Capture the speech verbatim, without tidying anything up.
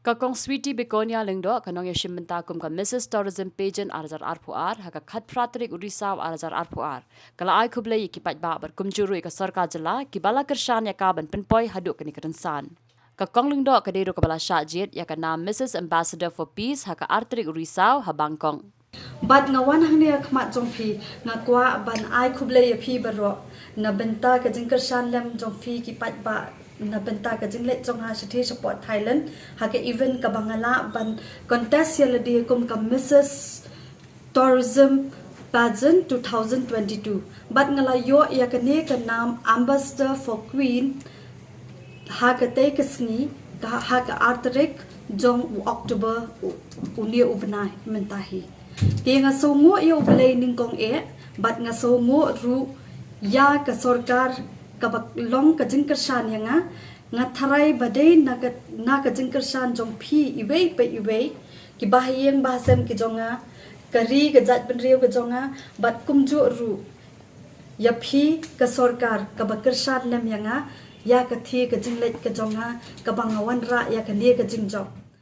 Ka Kong Sweety Begonia Lyngdoh, ka nongïashim bynta kum ka Missus Tourism Pageant ar hajar arphew ar, ha ka khatphra tarik u Risaw ar hajar arphew ar, ka la ai khublei ïa ki paidbah bad kumjuh ruh ïa ka sorkar jylla kiba la kyrshan ïa ka ban pynpoi haduh kane ka rynsan. Ka Kong Lyngdoh ka dei ruh kaba la shah jied ïa ka nam Missus Ambassador for Peace ha ka ar tarik u Risaw ha Bangkok. Bad nga wan hangne ha khmat jong phi, nga kwah ban ai khublei ïa phi baroh na bynta ka jingkyrshan lem jong phi ki paidbah na bynta ka jingleit jong nga shathie shapoh Thailand ha ka event kaba nga lah ban contest ïa lade kum ka Missus Tourism Pageant two thousand twenty-two. Bad nga la ïoh ïa kane ka nam Ambassador for Queen ha katei ka sngi, ka, ha ka ar tarik jong u October u, une u bnai mynta hi. Te nga sngewnguh ïa U Blei nyngkong eh, bad nga sngewnguh ruh ïa ka sorkar kaba long ka jingkyrshan ïa nga. Nga tharai ba dei na ka, na ka jingkyrshan jong phi iwei pa iwei, ki bahaïing bahasem ki jong nga, ka ri ka jaitbynriew ka jong nga, bad kumjuh ruh ïa phi ka sorkar kaba kyrshan lem ïa nga, ïa ka thie ka jingleit ka jong nga, kaba nga wanrah ïa kane ka jingjop.